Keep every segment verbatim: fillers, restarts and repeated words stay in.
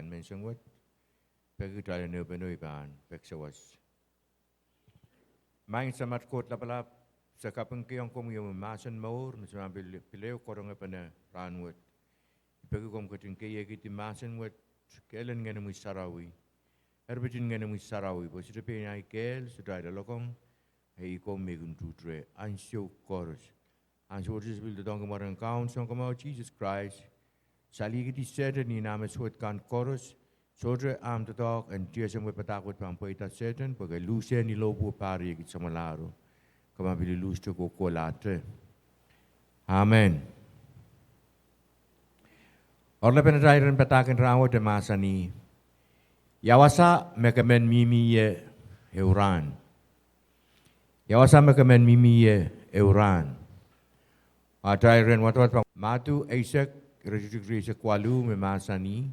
Kan menseng wet, peki kitail en ehupene oh I pahn peki sawas. Maing Samat Koht Lapalap, se kapingkihong komwi omwi mahsen mour me se pahn pil, pil ehu karongepene rahnwet. I peki komw ketin keiekidi mahsen wet, kehl en Ngenomwi Sarawi, erpit en Ngenomwi Sarawi, pwe sohte pein ahi kehl, sohte ahi loalokong, e ih komwi me kin tuhtre ansou koaros. Ansou wet se pil doadoahngki mwaren Kaun Sounkomour Sises Krais, salihkidi Sehdan oh nah me suwed kan koaros. Sohte ahmw doadoahk en tiesomwe padahk wet pahn pweida Sehdan, pwe ke luhse ni lohpwuo, pahriekid samwalahro. Ke pahn pil luhste kohkohlahte. Amen. Oaralapen atail iren padahk en rahnwet e mahsanih: Ia wasa me ke men mihmi ie ehu rahn? Ia wasa me ke men mihmi ie ehu rahn? Atail iren wadawad pahn Madiu eisek, iretikitik rieisek waluh me mahsanih: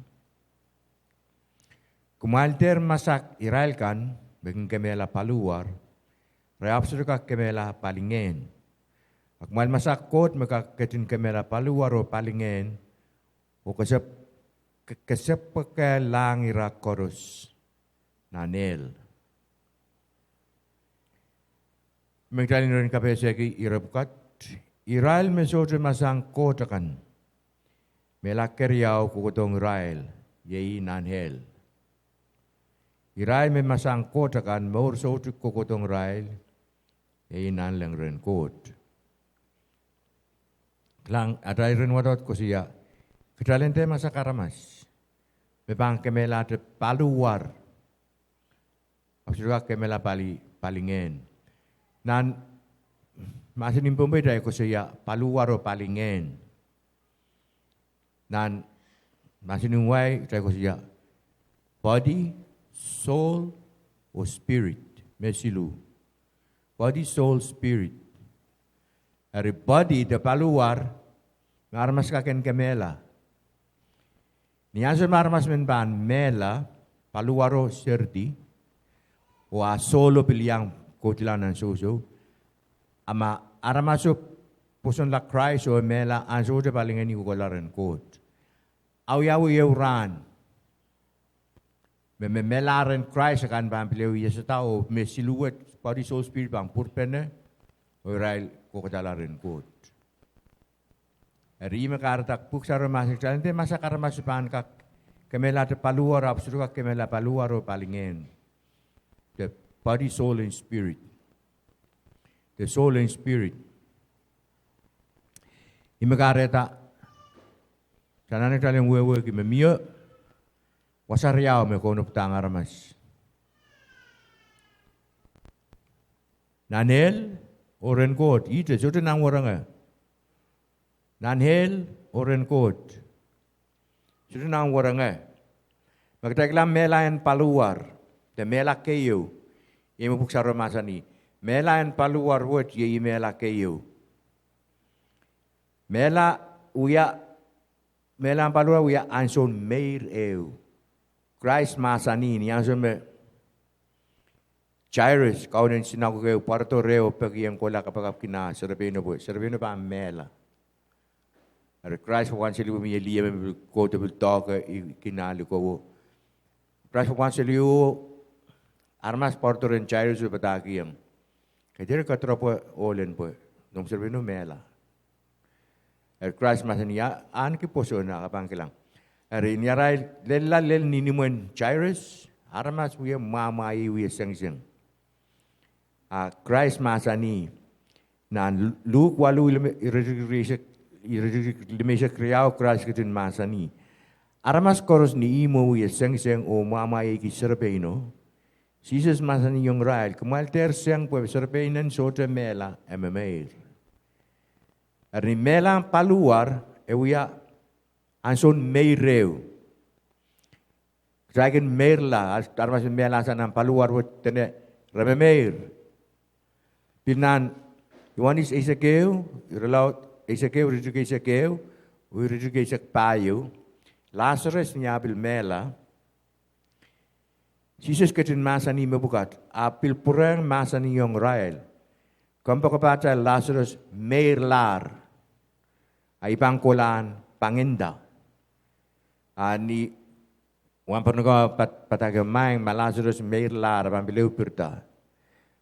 Kumwail dehr masak irail kan me kin kemehla paliwar, re ahpw sohte kak kemehla palingehn. A kumwail masak Koht me kak ketin kemehla paliwar oh palingehn, oh kesep-, ke-, kesepwekelahngira koaros nan ehl. Me kitail en kapehseki ire pwukat: Irail me sohte masak Koht akan, mehla keriau kohkohdohng irail, iei nan ehl. Irail me masak Koht akan, mour soutuk kohkohdohng irail, iei nanleng rehn Koht. Kilang, atail iren wadawad koasoia, kitail en dehr masak aramas me pahn kemehlahte paliwar, ahpw sohte kak kemehla pali-, palingehn. Nan mahsen en Pohnpei kitail koasoia paliwar oh palingehn. Nan mahsen en wai kitail koasoia body, soul, oh spirit, me siluh. Body, soul, spirit. Eri body de paliwar me aramas kak en kemehla. Ni ansou me aramas men pahn mehla, paliwaro seredi, oh ah soulo pil iang kohdihla nan sousou. A ma aramaso pwosonla Krais oh mehla, ansowohte palingehni kohkohla rehn Koht. Awiawi ehu rahn me, me mehla rehn Krais akan pahn pil iasada oh me siluh wet, body, soul, spirit, pahn pwurpene oh irail kohkohdahla rehn Koht. Eri me kahrehda Pwuhk Sarawi mahsanih kitail en dehr masak aramas me pahn kak kemehlahte paliwar, ahpw sohte kak kemehla paliwar oh palingehn. The body, soul, and spirit. The soul and spirit. Ih me kahrehda, anahne kitail en wehwehki me mie wasa riau me kaunopadahng aramas: nan ehl oh rehn Koht. Ihte, sohte nanwerengo. Nan ehl oh rehn Koht, sohte nanwerengo. Ma kitail kilang mehla en paliwar, de mehla keieu, iei me Pwuhk Sarawi mahsanih, mehla en paliwar wet iei mehla keieu. Mehla wia, mehla en paliwar wia ansoun meir ehu. Krais mahsanih ni ansou me Jairus, kaunen sinakok ehu, pwarodo reh oh peki en kohla kapakapki nah serepeino pwe serepeino pahn mehla. Eri Krais pwakwanseli pwe mie lih me pil kohdo pil doahke ih kin ah likowo. Krais pwakwanseli oh aramas pwarodo rehn Jairus oh padahkihong, ke dehr kedirepwe ohl en pwe noumw serepeino mehla. Eri Krais mahsanih, ahneki pwoson ah ke pahn kilang. Eri ni arail lella lel ni imwen Jairus, aramas wie mwamwahie, wie sengiseng. A Krais mahsanih nan Luk waluh, iretikitik limeisek riau, Krais ketin mahsanih, aramas koaros ni ihmwo wie sengiseng oh mwamwahieiki serepeino, Sises mahsanihong irail, kumwail dehr seng pwe serepeinen sohte mehla, e memeir. Eri ni mehla en paliwar, e wia ansoun meir ehu. Kitail kin meirla, aramas me mehla sang nan paliwar wet dene re memeir. Pil nan Iohanes eisek ehu, irelaud eisek ehu, iretikitik eisek ehu oh iretikitik eisek pahieu, Lasarus ni ah pil mehla, Sises ketin mahsanih mepwukat, ah pil pwurehng mahsanihong irail, kompoakepahtail Lasarus meirlahr, a I pahn kolahng pangenda. A ni Wahnpoaron ko, padahk, maing, ma Lasarus meirlahr, a pahn pil ehu pirida.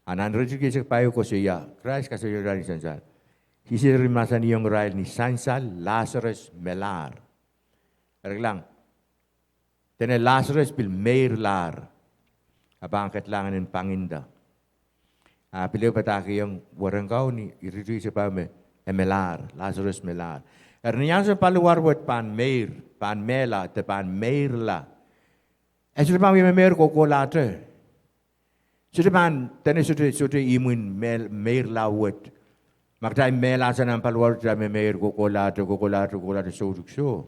A nan iretikitik eisek pahieu koasoia, Krais kasalehiong irail ni sansal. Sises eri mahsanihong irail ni sansal, Lasarus melahr. Eri kilang, dene Lasarus pil meirlahr, a pahn kedlahng en panginda. A pil ehu padahkihong weren kau ni iretikitik eisek pahieu me e melahr, Lasarus melahr. Eri ni ansou paliwar wet pahn meir, pahn mehla, de pahn meirla, e sohte pahn wia memeir kohkohlahte. Sohte pahn, dene sohte, sohte imwin meirla wet. Ma kitail mehla sang nan paliwar, kitail memeir kohkohlahte, kohkohlahte, kohkohlahte, sohte soh.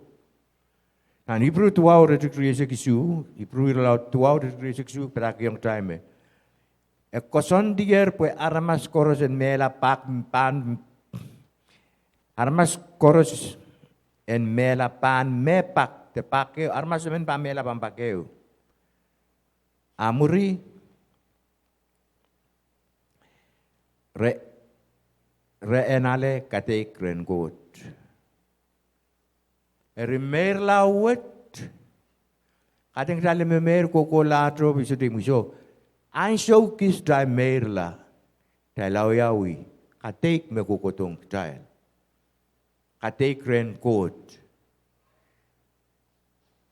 Nan Ipru duwau iretikitik rieisek isuh, Ipru irelaud duwau iretikitik rieisek isuh padahkihong kitail me e koasoandier pwe aramas koaros en mehla pak, pahn, aramas koaros en mehla pahn mehpak, de pak ehu, aramas emen pahn mehla pahn pak ehu. A mwuri, re, re en ale kadeik rehn Koht. Eri meirla wet, kaidehn kitail en memeir kohkohlahte pwe sohte imwiso. Ansou kis kitail meirla, kitail awiawih kadeik me kohkohdohng kitail. Kadeik rehn Koht.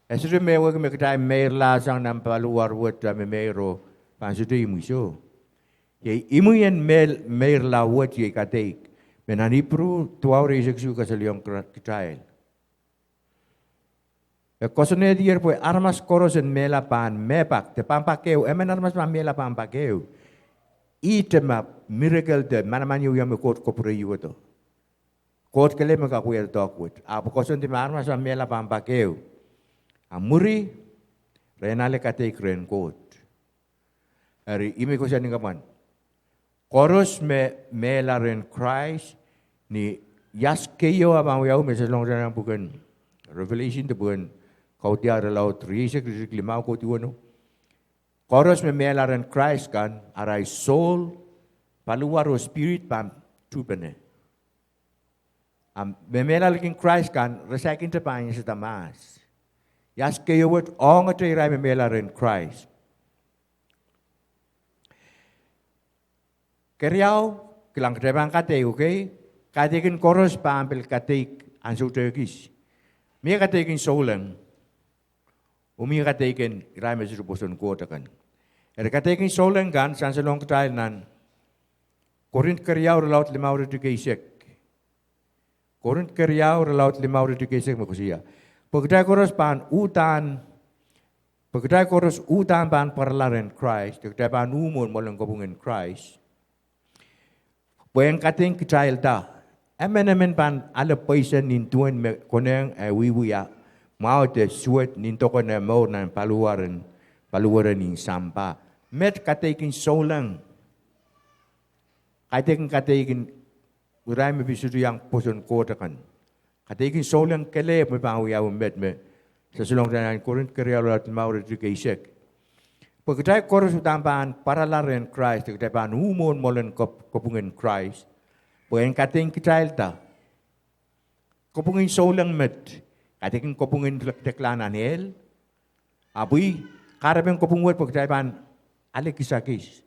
E sohte mehwehki me kitail meirla sang nan paliwar wet, kitail memeir oh pahn sohte imwiso. Iei imwin meirla wet iei kadeik. Me nan Ipru duwau rieisek isuh kasalehiong kitail, e koasoandier pwe aramas koaros en mehla pahn mehpak, de pahn pak ehu, emen aramas pahn mehla pahn pak ehu. Ihte ma miracle de manaman ieu me Koht kapwurehiuwehdo. Koht kelehpw me kak wia doadoahk wet. Ahpw koasoandi me aramas pahn mehla pahn pak ehu. A mwuri, re en ale kadeik rehn Koht. Eri ih me koasoandi kapwan. Koaros me mehla rehn Krais, ni ias keieu a pahn wiawi me salongsang nan pwuken Revelation de pwuken Kaudiahl irelaud rieisek, iretikitik limau kohdi weneu. Koaros me mehla rehn Krais kan, arail soul, paliwar oh spirit pahn tuhpene. A me mehla likin Krais kan, re saikinte pahn iasada mahs. Ias keieu wet ongete irail me mehla rehn Krais. Keriau, kilang, kitail pahn kadeik, okay? Kadeik en koaros pahn pil kadeik ansou tehkis. Mie kadeik en souleng, oh mie kadeik en irail me sohte pwoson Koht akan. Eri kadeik en souleng kan sansalohng kitail nan Korint keriau irelaud limau iretikitik eisek. Korint keriau irelaud limau iretikitik eisek me koasoia, pwe kitail koaros pahn uhdahn, pwe kitail koaros uhdahn pahn pwarala rehn Krais, de kitail pahn uh mwohn mwoalen kopwung en Krais, pwe en kadeik kitailda. Emen emen pahn ale pweisen nin duwen me konehng eh wiewia mwahu de suwed nin doken eh mour nan paliwaren, paliwaren nin sampah. Met kadeik en souleng. Kaidehkin kadeik en irail me pil sohte iang pwoson Koht akan. Kadeik en souleng kelehpw me pahn wiawi met me sansalohng kitail nan Korint keriau irelaud limau iretikitik eisek, pwe kitail koaros uhdahn pahn pwarala rehn Krais, de kitail pahn uh mwohn mwoalen kop-, kopwung en Krais, pwe en kadeik kitailda. Kopwung en souleng met, kaidehkin kopwung en lekdeklahn nan ehl. Ahpw ih kahrepen kopwung wet pwe kitail pahn ale kisakis.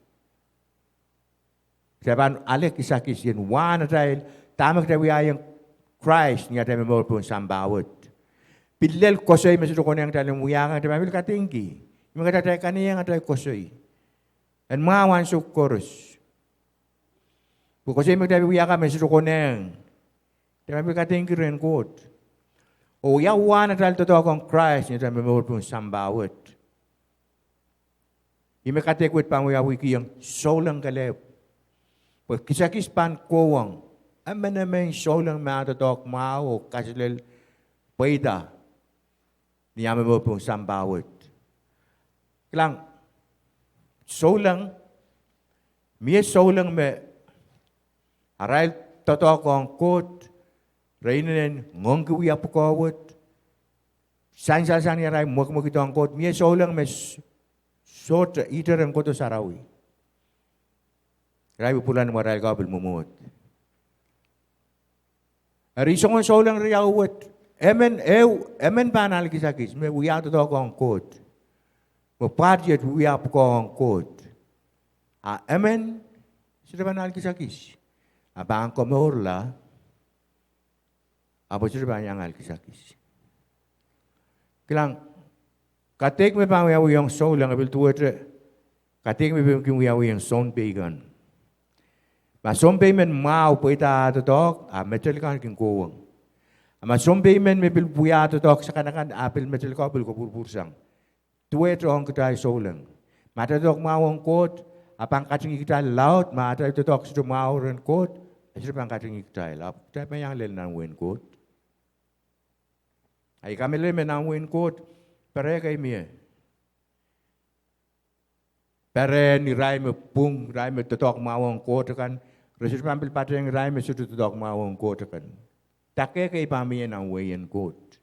Kitail pahn ale kisakis en wahn atail, dahme kitail wiahiong Krais ni atail momour pohn sampah wet. Pil lel koasoi me sohte konehng kitail en wia kan, kitail pahn pil kadeingki. Ih me kitail kanaieng atail koasoi en mwahu ansou koaros. Pwe koasoi me kitail wia kan me sohte konehng, kitail pahn pil kadeingki rehn Koht. Oh ia wahn atail doadoahk ong Krais ni atail momour pohn sampah wet. Ih me kadeik wet pahn wiawihkihong souleng kelehpw. Pwe kisakis pahn kohwong. Emen emen souleng me ah doadoahk mwahu oh kaselel pweida ni ah momour pohn sampah wet. Kilang, souleng, mie souleng me arail doadoahk ong Koht, re inenen ngoangki wia pwukoa wet, sansalsang ni arail mwekimwekid ong Koht, mie souleng me s-, sohte ihte rehn Koht sarawi. Irail pil pwurala ni arail kau pil mwomwohd. Eri soangen souleng riau wet, emen, ehu, emen pahn ale kisakis me wia doadoahk ong Koht. Me pwaht iet wia pwukoa ong Koht. A emen, sohte pahn ahl kisakis. A pahn komourla, ahpw sohte pahn iang ahl kisakis. Kilang, kadeik me pahn wiawi ong souleng e pil duwehte kadeik me pil kin wiawi ong sounpei kan. Ma sounpei men mwahu pweida ah doadoahk, a metel kan kin kohwong. A ma sounpei men me pil wia doadoahk sakanakan, a pil metel kan pil kopwurpwursang. Duwehte ong kitail souleng. Ma atail doadoahk mwahu ong Koht, a pahn katingih kitail laud. Ma atail doadoahk sohte mwahu rehn Koht, e sohte pahn katingih kitail. Ahpw kitail pahn iang lel nan wehin Koht. A I kamehlele me nan wehin Koht, pere kei mie. Pere en irail me pwung, irail me doadoahk mwahu ong Koht akan, re sohte pahn pil patehng irail me sohte doadoahk mwahu ong Koht akan. Dake kei pahn mie nan wehin Koht.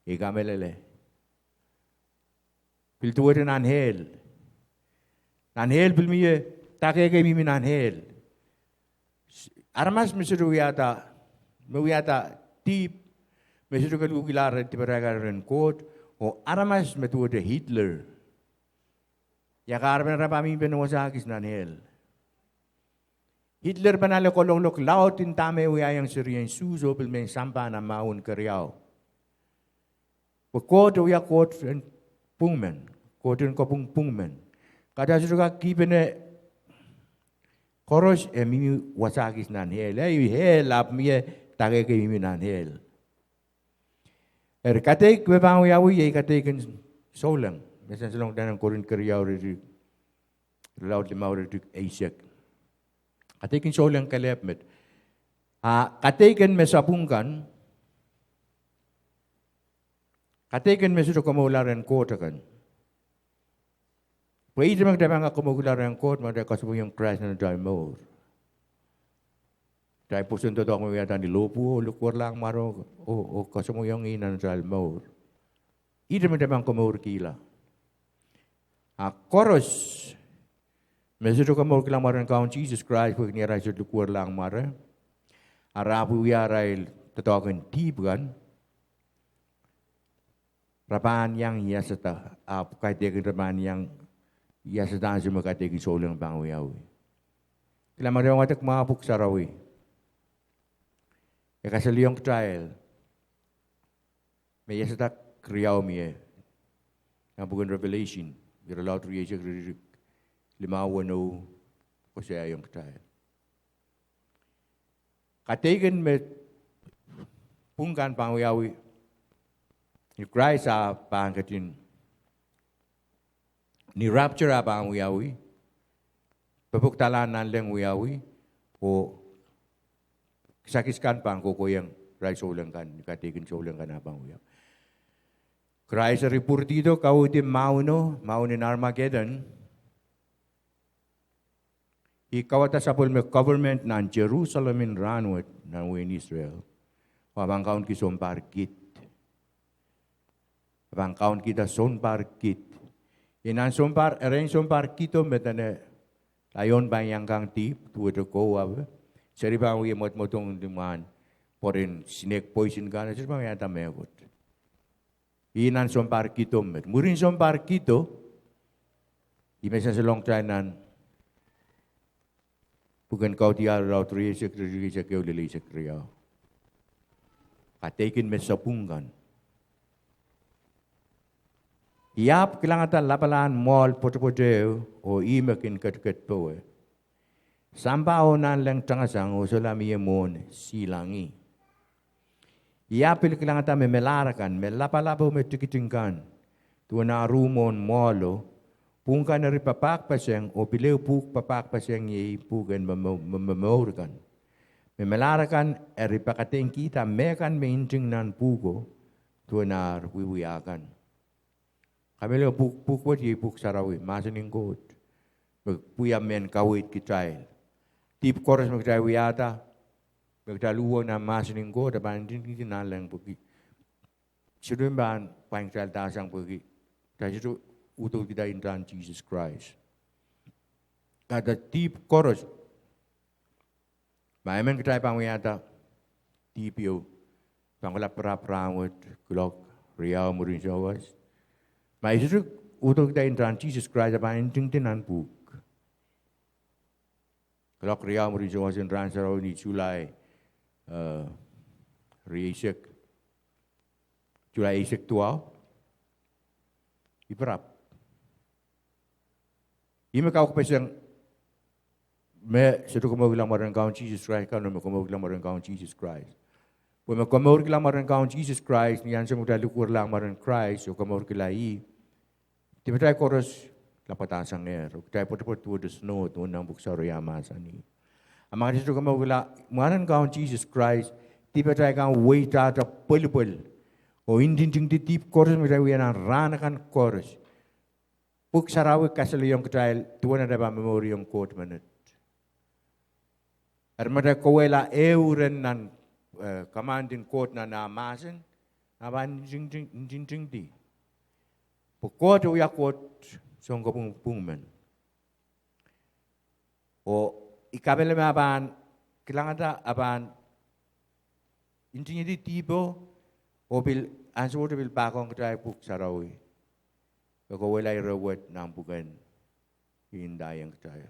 I kamehlele. Pil duwehte nan ehl. Nan ehl pil mie, dake kei mihmi nan ehl. Aramas me sohte wiahda, me wiahda dihp, me sohte koluhkihla ren diparail kan rehn Koht, oh aramas me duwehte Hitler. Ia kahrepen re pahn mihmi pen wasakis nan ehl? Hitler pahn ale kalokolok laud en dahme wiahiong serien Suhs oh pil mehn sampah nan mahwen keriau. Pwe Koht e wia Koht en pwung men, Koht en kopwung pwung men. Kahrehda sohte kak kihpene koaros e mihmi wasakis nan ehl. Ei, ehl ahpw mie, dake kei mihmi nan ehl. Eri kadeik me pahn wiawi iei kadeik en souleng, me sansalong nan Korint keriau, irelaud limau, iretikitik eisek. Kadeik en souleng kelehpw met. A kadeik en me sapwung kan, kadeik en me sohte komourla rehn Koht akan. Pwe ihte me kitail pahn kak komourkihla rehn Koht, me kitail koasoanehiong Krais nan atail mour. Kitail pwoson doadoahk me wiahda ni lohpwuo oh likwerlahng mware oh, oh koasoanehiong ih nan atail mour. Ihte me kitail pahn komourkihla. A koaros me sohte komourkihla mwaren Kaun Sises Krais pwehki ni arail sohte likwerlahng mware, a re ahpw wia arail doadoahk en dihp kan, re pahn iang iasada, ahpw kadeik en re pahn iang iasada ansou me kadeik en souleng pahn wiawi. Kilang, ma kitail wadek mwahu Pwuhk Sarawi, e kasalehiong kitail me iasada riau mie nan pwuken Revelation, irelaud rieisek, iretikitik limau weneu, koasoiaiong kitail kadeik en me pwung kan pahn wiawi, ni Krais ah pahn ketin, ni rapture ah pahn wiawi, pepokdalahn nanleng wiawi, oh kisakis kan pahn kohkohieng irail souleng kan, ni kadeik en souleng kan ah pahn wiawi. Krais eri pwuridihdo, kauhdi mahweno, mahwen en Armageddon. Ih kauwada sapwellime government nan Jerusalem en rahnwet nan wehin Israel. Oh e pahn kaunki sounpar kid. E pahn kaunkihda sounpar kid. Ih nan sounpar, erein sounpar kido me dene laion pahn iang kang dihp, duwehte kowe, seri pahn wie mwotomwotong limwahn pwoaren sinek poisin kan, e sohte pahn wiahda mehkot. Ih nan sounpar kido met. Mwurin sounpar kido, ih me sansalong kitail nan pwuken Kaudiahl irelaud rieisek, rieisek ehu lel eisek riau. Kadeik en me sapwung kan. I ahpw kilangada lapalahn mwoahl pwetepwet ehu, oh ih me kin ketiket powe. Sampah oh nanleng tangasang oh solahr mie mwohn silangih. I ahpw pil kilangada me melahr akan, me lapalap oh me tikitik kan, duwen ar uh mwohn mwoahlo. Pwung kan eri papahkpeseng, oh pil ehu pwuhk papahkpeseng, iei pwuhk en momour kan. Me melahr akan eri pakadeingkihda mehkan me nting nan pwuhko, duwen ar wiewia kan. Kamehlele, pwuhk, pwuhk wet iei Pwuhk Sarawi, mahsen en Koht, me pwia mehn kaweid kitail. Dihp koaros me kitail wiahda, me kitail uhwong nan mahsen en Koht, e pahn ntingdi nanleng pwehki sohte pahn pwain kitail dahsang pwehki kitail sohte udoudkihda ntahn Sises Krais. Kahrehda dihp koaros, ma emen kitail pahn wiahda dihp ieu, pahn kohla pirap rahnwet, kuloak riau mwurin souwas. Ma I sohte Uhdahn kitail en rahn Sises Krais, a pahn ntingdi nan pwuhk. Kuloak riau mwurin souwas en rahn sarawi ni Sulai, eh, rieisek, Sulai eisek duwau. I pirap. Ih me kaukpeseng me sohte komourkihla mwaren Kaun Sises Krais, kan me komourkihla mwaren Kaun Sises Krais. Pwe me komourkihla mwaren Kaun Sises Krais, ni ansou me kitail likwerlahng mwaren Krais oh komourkihla ih, dipatail koaros lapwadahsangehr, oh kitail pwetepwet duwehte snow, duwen nan pwuhk sarawi mahsanih. A ma kitail sohte komourkihla mwaren Kaun Sises Krais, dipatail kan weidahte pwelipwel oh ntintingdi dihp koaros me kitail wia nan rahn akan koaros. Pwuhk sarawi kasalehiong kitail duwen atail pahn momouriong Koht menet. Eri ma kitail kauwehla ehu ren nan, eh, command en Koht nan ah mahsen, a pahn ntintingdi. Pwe Koht e wia Koht sounkopwung pwung men. Oh I kamehlele me a pahn kilangada, a pahn ntingdi dihpo, oh pil, ansowohte pil pahkohng kitail pwuhk sarawi, e kauwehla ire wet nan pwuken, e ndaiong kitail.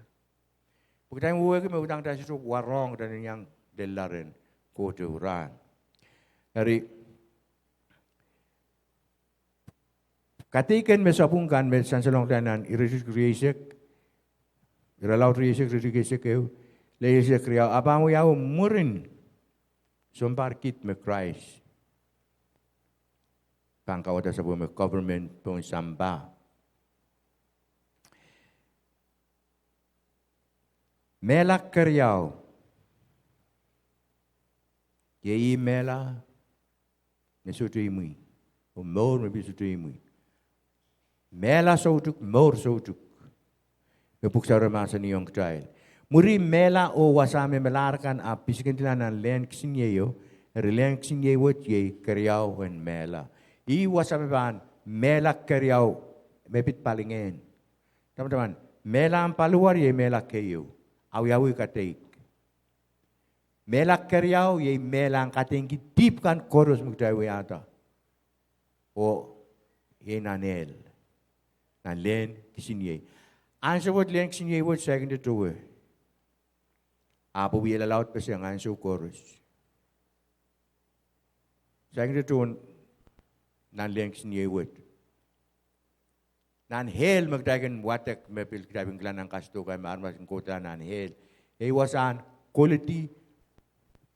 Pwe kitail wehwehki me uhdahn kitail sohte warohng, kitail en iang lella rehn Koht ehu rahn. Eri, kadeik en me sapwung kan me sansalohng kitail nan iretikitik rieisek, irelaud rieisek, iretikitik eisek ehu, lel eisek riau, a pahn wiawi mwurin sounpar kid me Krais pahn kauwada sapwellime government pohn sampah. Mehla keriau, iei ih mehla me sohte imwi, oh mour me pil sohte imwi. Mehla soutuk, mour soutuk, me pwuhk sarawi mahsanihong kitail. Mwuri mehla oh wasa me melahr kan ahpw pisikindila nan lehn kisinieio, eri lehn kisiniei wet iei keriau en mehla. Ih wasa me pahn mehla keriau me pid palingehn. Tamataman, mehlahn paliwar iei mehla keieu, awiawi kadeik. Mehla keriau iei mehlahn kadeingki dihp kan koaros me kitail wiahda, oh iei nan ehl, nan lehn kisiniei. Ansou wet lehn kisiniei wet saikinte towe, ahpw e wia lalaudpeseng ansou koaros. Saikinte towe nan lehn kisiniei wet. Nan ehl me kitail kin wadek, me pil kitail pil kilang nan kasdo kan me aramas kin kohdohla nan ehl, iei wasahn koledi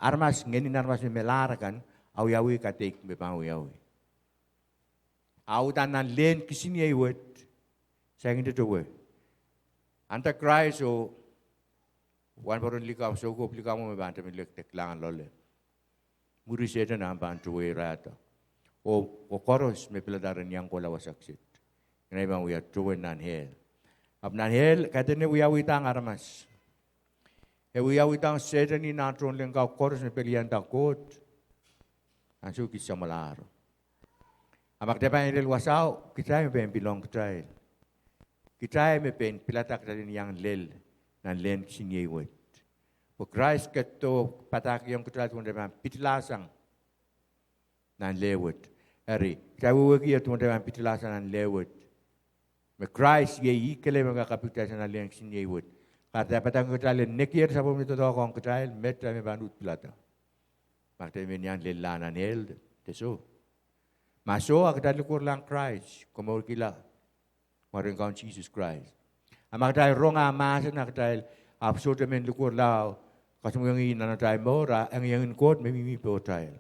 aramas, ngehnin aramas me melahr akan, awiawi kadeik me pahn wiawi. A uhdahn nan lehn kisiniei wet, saikinte towe, Antichrist oh wahnpoaron likamw, soukohp likamwo me pahn depe lek de kilang loale. Mwuri Sehdan ahpw pahn towe irahda, oh, oh koaros me pilada ren iang kohla wasa kiset, ngenai pahn wia towe nan ehl. Ahpw nan ehl kaidehn e wiawidahng aramas. E wiawidahng Sehdan oh nah tohnleng kan koaros me pelianda Koht, ansou kis samwalahro. A ma kitail pahn lel wasao, kitail me pein pilohng kitail. Kitail me pein pilada kitail en iang lel nan lehn kisiniei wet. Pwe Krais ketido padahkihong kitail duwen kitail pahn pitilahsang nan leh wet. Eri, kitail wehwehki duwen kitail pahn pitilahsang nan leh wet, me Krais iei ih kelehpw me kak kapikitailsang nan lehn kisiniei wet. Kahrehda e padahkihong kitail en nekier sapwellime doadoahk ong kitail, met kitail me pahn uhd pilada. Ma kitail men iang lella nan ehl de soh. Ma soh, a kitail likwerlahng Krais, komourkihla mwaren Kaun Sises Krais. A ma kitail rong ah mahsen, a kitail ahpw sohte men likwerlahng, kasamwohng ih nan atail mour, a engiengen Koht me mihmi pohtail.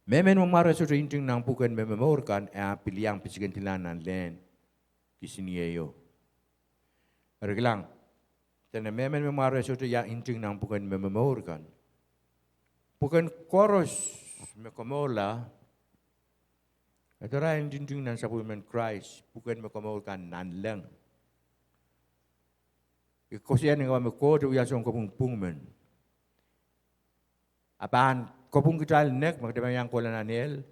Mehmen me mware sohte nting nan pwuken me momour kan, e ahpw pil iang pisikindila nan lehn kisinieio. Eri kilang, dene mehmen me mware sohte iang nting nan pwuken me momour kan. Pwuken koaros me komourla, e doarail ntinting nan sapwellimen Krais, pwuken me komour kan nanleng. I koasoia ni kaba me Koht e wia sounkopwung pwung men. A pahn kopwung kitail nek ma kitail pahn iang kohla nan ehl.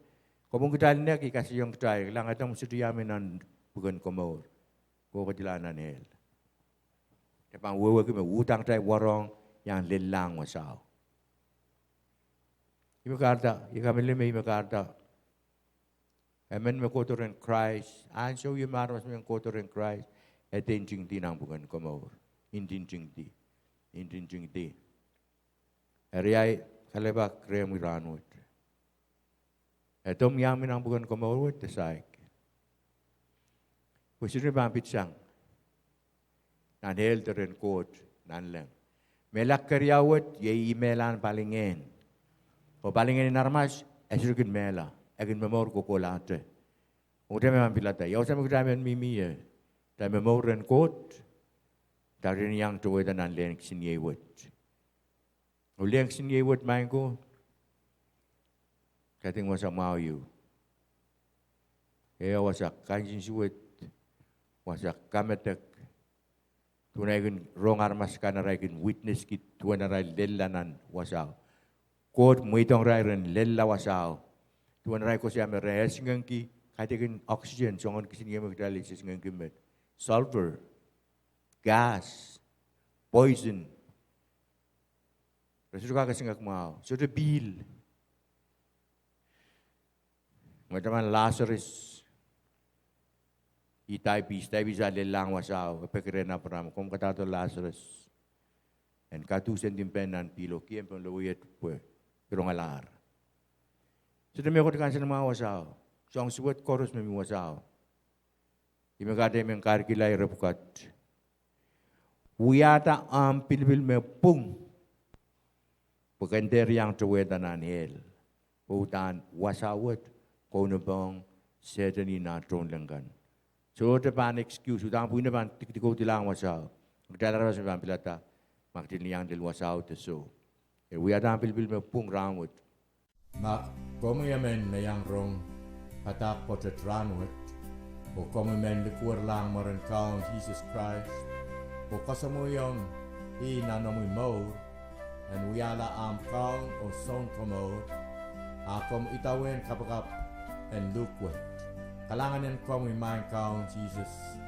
Kopwung kitail nek, I kasalehiong kitail, kilang, kitail sohte iang mih nan pwuken komour, kohkohla nan ehl. Kitail pahn wehwehki me uhdahn kitail warohng iang lellahng wasao. Ih me kahrehda, I kamehlele me ih me kahrehda Emen me kohdo rehn Krais, ansou ieu me aramas men kohdo rehn Krais, e de ntingdi nan pwuken komour. Ntintingdi. Ntintingdi. Eri ahi kalelapak rehmwi rahnwet. E de omw iang mi nan pwuken komour wet de saik. Pwe sohte pahn pitsang nan ehl de rehn Koht nanleng. Mehla keriau wet iei mehlahn palingehn. Oh palingehn en aramas, e sohte kin mehla, e kin momour kohkohlahte. Eri kitail me pahn pilada, ia wasa me kitail men mihmi ie? Kitail momour rehn Koht, kitail iang towehda nan lehn kisiniei wet. Oh lehn kisiniei wet, maing ko, kaidehn wasa mwahu ieu. E wasa kansensuwed, wasa kamedek. Duwen ei kin rong aramas kan, arail kin witnesski duwen arail lella nan wasao. Koht mweidohng irail ren lella wasao. Duwen arail koasoia me re esingekki, kaidehkin oxygen, soangen kisiniei me kitail esingekki met, sulfur, gas, poison. Re sohte kak esingek mwahu, sohte pihl. Mwetaman Lasarus, e dahpihs, dahpihs ah lellahng wasao, e peki rehn Apraam, komw kadaudo Lasarus en kaduhsendin pehn nan pihlo, kihong pohn lowo iet pwe I rongalahr. Sohte mehkot kansenamwahu wasao, soahng suwed koaros me mi wasao. Ih me kahrehda I men kahrehkihla ire pwukat: wiahda ahmw pilipil me pwung, pwe ke dehr iang towehda nan ehl. Pwe uhdahn wasao wet kaunopohng Sehdan oh nah tohnleng kan. Sohte pahn excuse, uhdahn pwihn pahn dikedik dilang wasao. Kitail aramas me pahn pilada ma kitail iang lel wasao de soh. E wiahda ahmw pilipil me pwung rahnwet. Ma komwi emen me iang rong padahk pwoatet rahnwet, oh komwi men likwerlahng mwaren Kaun Sises Krais, oh kasamwoiong ih nan omwi mour, en wiahla ahmw Kaun oh Sounkomour, a komw idawehn kapakap en luhk wet. Kalahngan en komwi, maing Kaun Sises.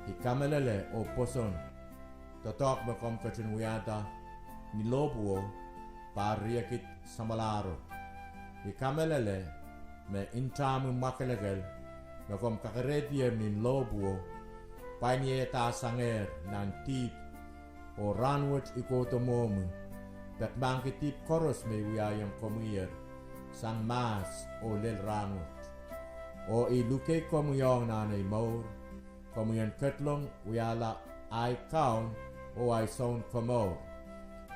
I kamehlele oh pwoson doadoahk me komw ketin wiahda ni lohpwuo, pahr riekid samwalahro. I kamehlele me ntahmwi mwakelekel me komw kakerehdi ni lohpwuo, pwain iehda sangehr nan dihp. Oh rahnwet I kohdo mwohmwi, pekmahkki dihp koaros me I wiahiong komwiher sang mahs oh lel rahnwet. Oh I luke komwi ong nan ei mour, komwi en ketlong wiahla ahi Kaun oh ahi Sounkomour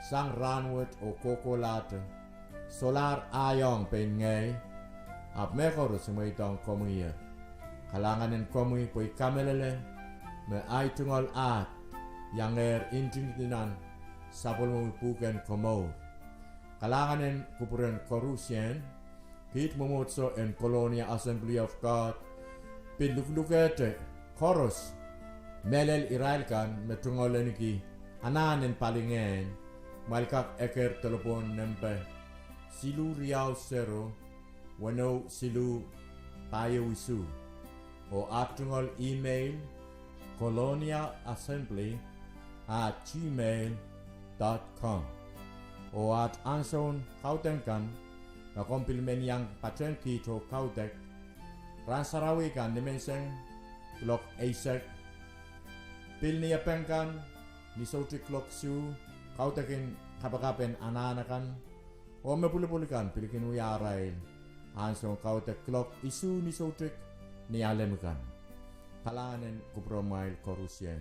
sang rahnwet oh kohkohlahte. Solahr ahi ong pein ngehi, ahpw mehkoaros I mweidohng komwiher. Kalahngan en komwi pwe I kamehlele me ahi tungoal ahd iangehr ntingdi nan sapwellimomwi pwuhken komour. Kalahngan en kupwuren koarusie, kiht mwomwohdiso en Colonia Assembly of God, pil luhlukehte koaros, mehlel irail kan me tungoal ahneki anahn en palingehn, kumwail kak eker delepwohn nempe siluh riau sero, weneu siluh, pahieu isuh. Oh aht tungoal email, colonia assembly at gmail dot com. Oh aht ansoun kaudok kan, ma komw pil men iang patehng kiht oh kaudok, rahn sarawi kan nimenseng kuloak eisek, pil Niepeng kan ni soutik kuloak isuh, kaudok en kapakap en anahn akan, oh me pwulopwul kan pil kin wia arail ansoun kaudok kuloak isuh ni soutik Nialem kan. Kalahngan en kupwuromwail koarusie.